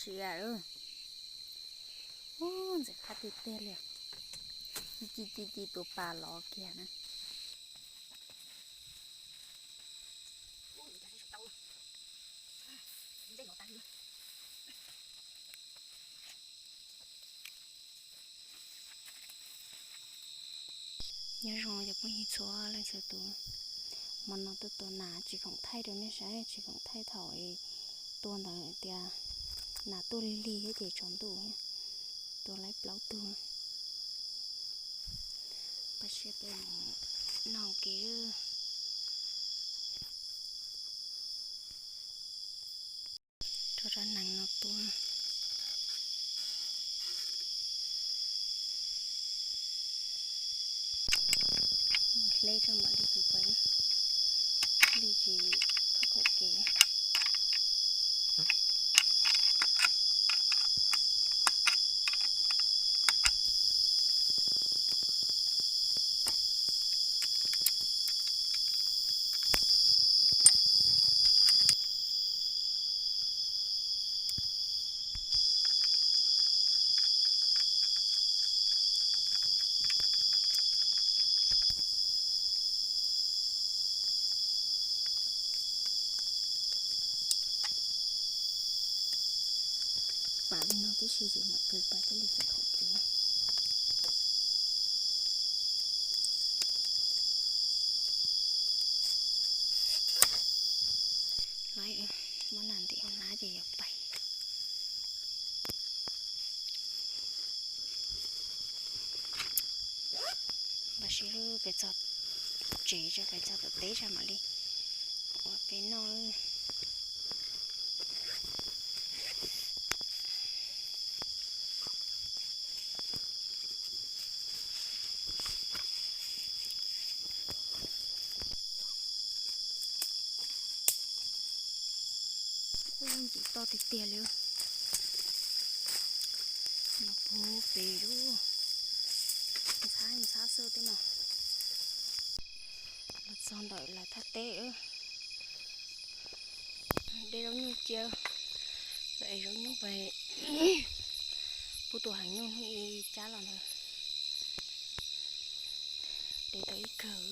Tsiv lawm. Ub, ntxim qab tiag tiag li. Ci ci ci tus pas los kiag na. Nyob zoo cov phooj ywg txhua leej txhua tus, hmo no tuaj tua nas tsis khoom thaij rau nej saib, tsis khoom thaij thaum tua ntawd tias nas tuaj lig lig thiab ces tsaus ntuj thiab, tua laib plaub tug. Pab siab peb mus noj kev. Rau rab nees no tua. Hleb tso mam li kwv pais, li tsis khob khaum kev. Pam li no tib si ces mam kwv pais thiaj li tsis khoom kev. Muab nas ntim hauv hnab ces yuav pais. Npaj siab lawm, pais txog tsev tso, pais txog tom teb tso mam li ua peb noj. Ub, ntsis toj tiag tiag li. No puag pem lub ntxhab ntxhab xwb tej no. Los txog ntawm lawv thaj teb, de zaub nyuj cia, lawv ev zaub nyuj pais pub tus heev nyuj ib cab los ntawd. De tau ib kawm.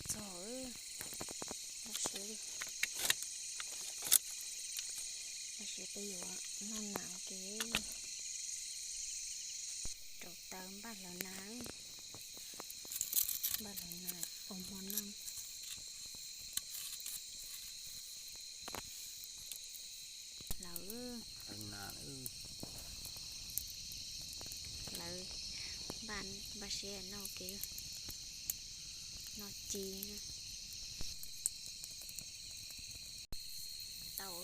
Txog, npaj siab li, npaj siab peb yuav noj nas ua ke. Rau taws npaj hlawv nas, npaj hlawv nas ua hmo noj. Hlawv, hlawv, npaj, npaj siab noj ua ke, noj ci. Tau,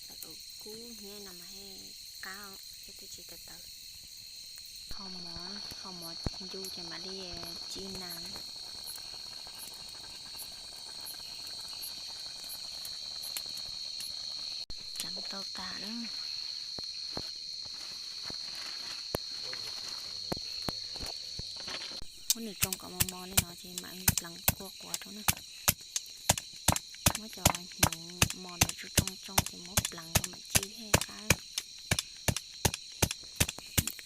tawm kub hnyiab no mas qab thiab, twb tsis tawv tawv. Ho mov, ho mov ncu ces mam li ci nas. Tseev tau tas na. Muab nws tsoo kom mos mos li no ces mam pleev kua quav rau na. Muab cov hnyuv mos ntawd tsoo tsoo tsoo ces muab pleev rau mam ci thiaj qab.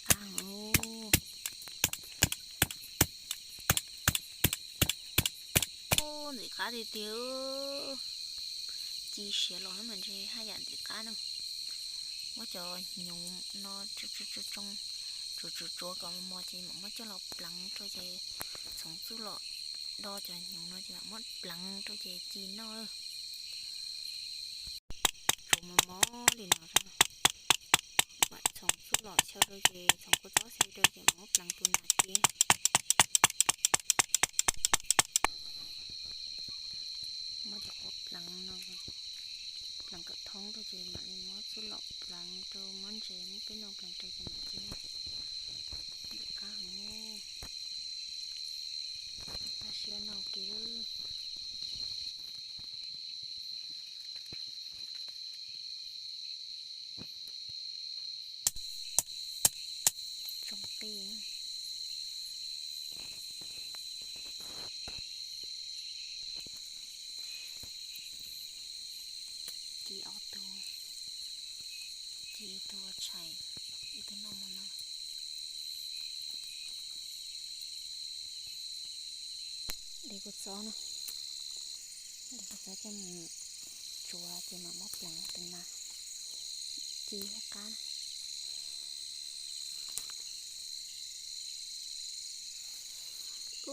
Qab heev. Ub, ntxim qab tiag tiag. Ci siav los mas ntshe haj yam ntxim qab na. Muab cov hnyuv no tsoo tsoo tsoo, tsuav tsuav tsuav kom mos mos ces mam muab coj los pleev rau ces txhoov txuj lom do cov hnyuv no ces mam muab pleev rau ces ci noj. Tsuav mos mos li no, mam txhoov txuj lom xyaw rau ces txhoov kua txob xyaw rau ces mam muab pleev tus nas ci. Muab cov kua pleev no, pleev kom thoob rau ces mam li muab txuj lom pleev rau, muab ntses muab peb no pleev rau ces mam ci. Ntxim qab heev. Pab siab noj ua ke. Tsoo qij. Ci ob tug, ci ib tug ua tshais, ib tug noj mov no. De kua txob no, de kua txob coj mus tsuav ces mam muab pleev tus nas ci thiaj qab.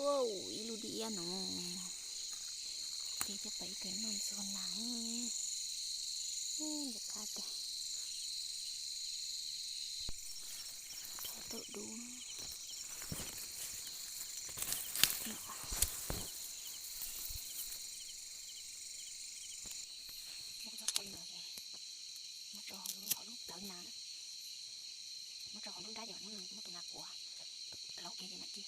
Ua ib lub dib iab no, ces coj pais ib tug noj ntxuag nas. Ntxim qab tiag. Rho tawm dub. Muab txoj qo li no ces muab tso hauv lub tawv nas, muab tso hauv lub nrab ces muab tus nas quav, laub kev ces mam ci.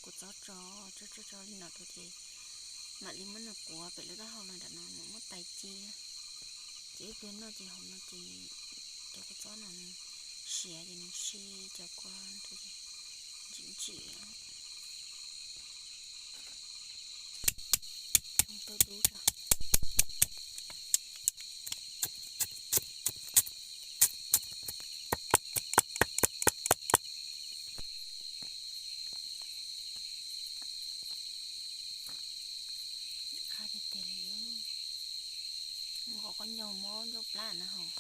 Kua txob tso, tso tso tso li no rau ces mam li muab nws quav pem lub taub hau los nram no mam muab tais ci. Ces ib pliag noj ces hauv no ces cov kua txob no siav ces nws si cov kua ntawd ces ntsim ntsim. Tsoo tawm dub tso. Qab tiag tiag li. Nqos qoj ncauj mob ncauj plab na hos.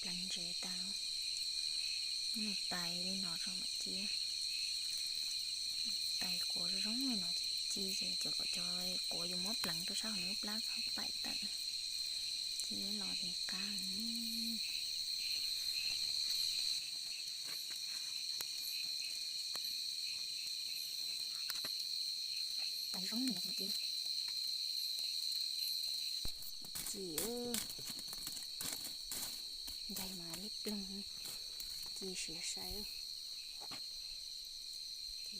Pleev ntsev tas, nws tais li no tso mam ci. Tais quav zoo zoo li no ces ci ces cov kom cov quav yuav muab pleev rau sab hauv lub plab txhob paim tawm. Ci los ces qab. Tais zoo li no ces ci, ncaig mas li ploog, ci siav sai. Ci,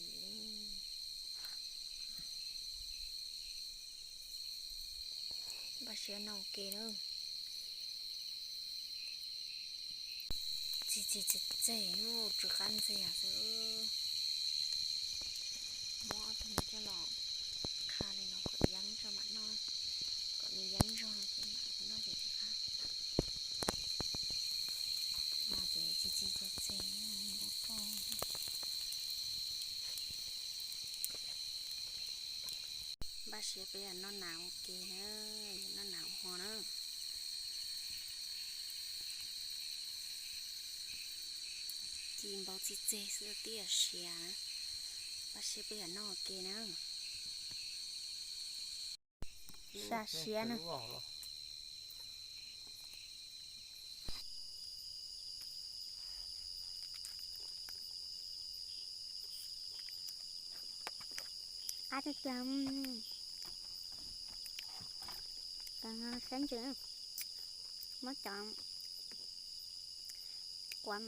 npaj siab noj ua ke na. Txi txi txi txeg, tsw qab ntxiag xwb. Muab ob tug no coj los qha li no kom yeeb tso mam noj, kom nws yeeb zog ces mam noj ces tsis qab. No ces txi txi txeg txeg, npau roj. Npaj siab peb yog noj nas ua ke na, yog noj nas ua hmo na. Ci npau txi txeg xwb twb yog siav na. Npaj siab peb yog noj ua ke na. Sab siab na. Qab tiag tiag. Saib ntses, muab cov quav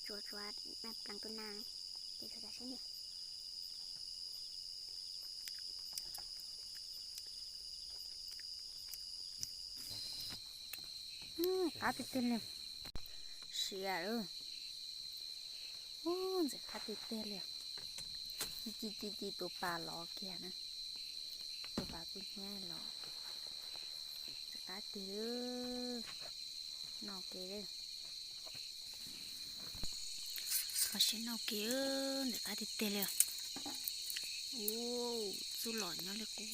tsuav tsuav pleev tus nas, ces tsuav saib ntses. Qab tiag tiag li. Siav lawm. Ub, ntxim qab tiag tiag li. Ci ci ci ci tus pas los kiag na. Tus pas kuj hnyiab los. Ntxim qab tiag li. Noj ke li. Kho siab noj ke, ntxim qab tiag tiag li. Ub, txuj lom nyob li qub.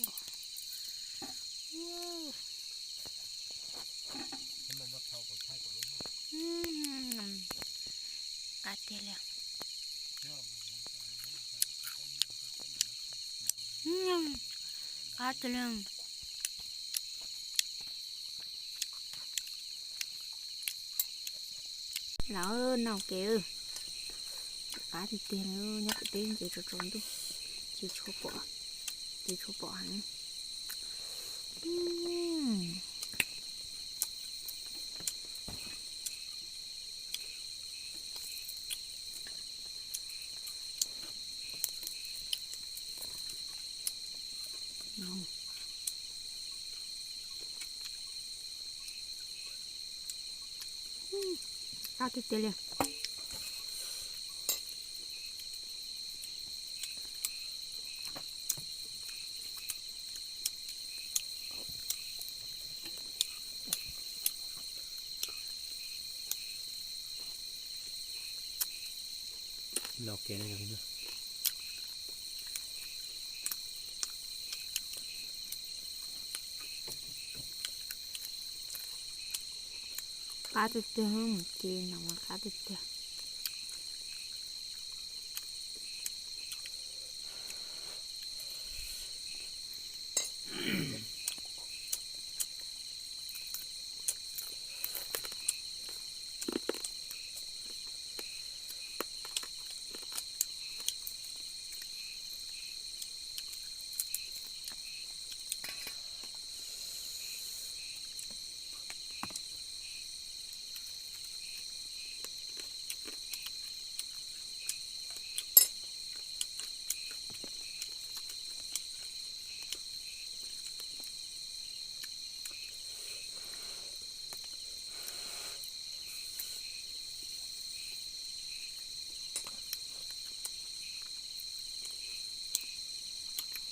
Qab tiag li. Qab tiag li. Lawv noj ke. Qab tiag tiag li, nyob pem teb ces tsaus tsaus ntuj, ces tshuav pom, ces tshuav pom heev. Qab tiag tiag li. Los kev no. Qab tiag tiag, ces no mas qab tiag tiag.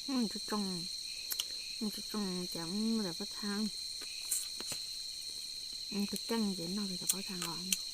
Mus tso tsoo, mus tso tsoo ces mus tom pob txha, mus tso tsoo ces noj tom pob txha os.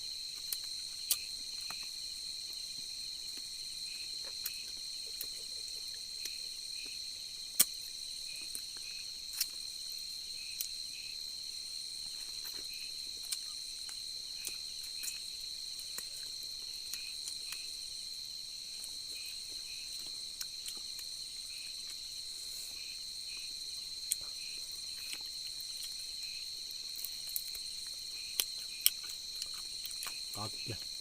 Qab tiag.